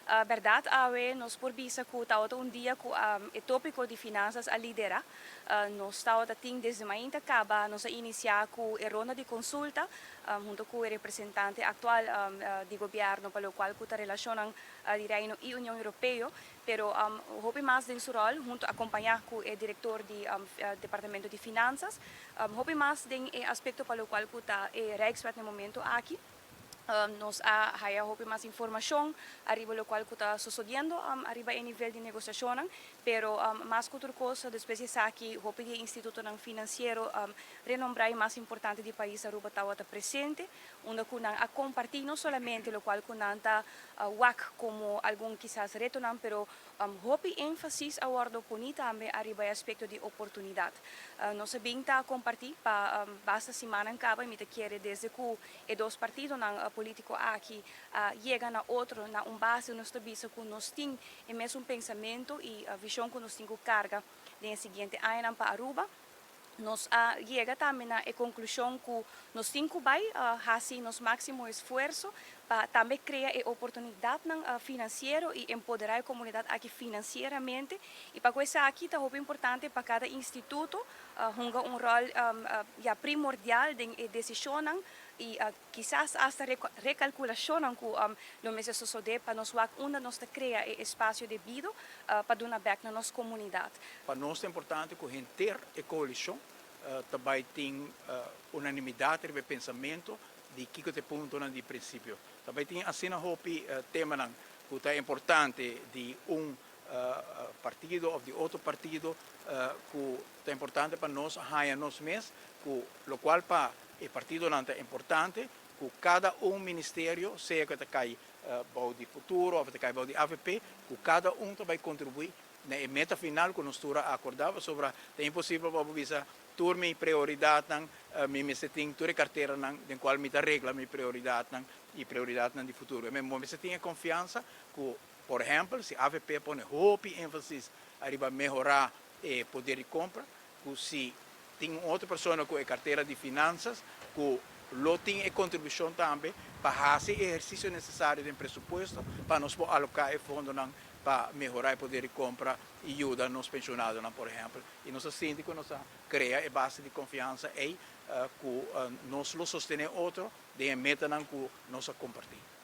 Berdad, awe nos por bisa cu tabata un dia cu e topico di finanzas a lidera. Nos tabata tin desde mainta caba, nos a inicia cu e ronda di consulta hunto cu e representante actual di gobierno pa locual cu ta relaciona di Reino y Union Europeo, pero hopi mas den su rol, hunto acompaña cu e director di Departamento di Finanzas, hopi mas den e aspecto pa locual cu ta e Rijkswet na momento aki. Nos a haya hopi mas informacion ariba locual cu ta sucediendo ariba e nivel di negociacion, pero mas cu otro cos, despues di esaki, hopi di instituto financiero renombra y mas importante di pais Aruba tabata presente, unda cu nan a comparti no solamente locual cu nan ta wak como algun kisas reto, pero hopi enfasis a wordo poni tambe ariba e aspecto di oportunidad. Nos a bin ta comparti pa basta siman caba, mi ta kere desde cu e dos partidonan politico aki yega na otro, na un base, nos ta bisa cu nos tin e mesun pensamento y vision cu nos tin cu carga den siguiente aña pa Aruba. Nos a yega tambe na e conclusion cu nos tin cu bay haci nos maximo esfuerso pa tambe crea e oportunidad financiero y empodera e comunidad aki financieramente, y pa esaki ta importante pa cada instituto hunga un rol ya primordial den decision y kisas hasta recalculacion cu lo mester sucede pa nos wak unda nos ta crea e espacio debido pa duna back na nos comunidad. Pa nos ta importante cu henter e coalicion tambe tin unanimidad riba pensamento di kico ta e punto di principio. Tambe tin asina hopi tema cu ta importante di un partido of di otro partido cu ta importante pa nos haya nos mes, cu locual pa e partidonan ta importante, cu cada un ministerio, sea cu ta cay bou di Futuro of ta cay bou di AVP, cu cada un tambe contribui na meta final cu nos tur a acorda, pasobra ta imposibel pa bisa tur mi prioridadnan, mi mester tin tur carteranan den cual mi ta regla mi prioridadnan y prioridadnan di Futuro. Mi mester tin confiansa cu, por ehempel, si AVP pone hopi enfasis ariba mehora e poder di compra, cu si tin otro persona cu e cartera di finanzas, cu lo tin e contribucion tambe pa haci e ehercicio necesario di presupuesto pa nos aloca e fondo pa mehora e poder di compra y yuda nos pensionadonan, por ehempel. Y nos a sinti cu nos a crea e base di confiansa y cu nos lo sostene otro den metanan cu nos a comparti.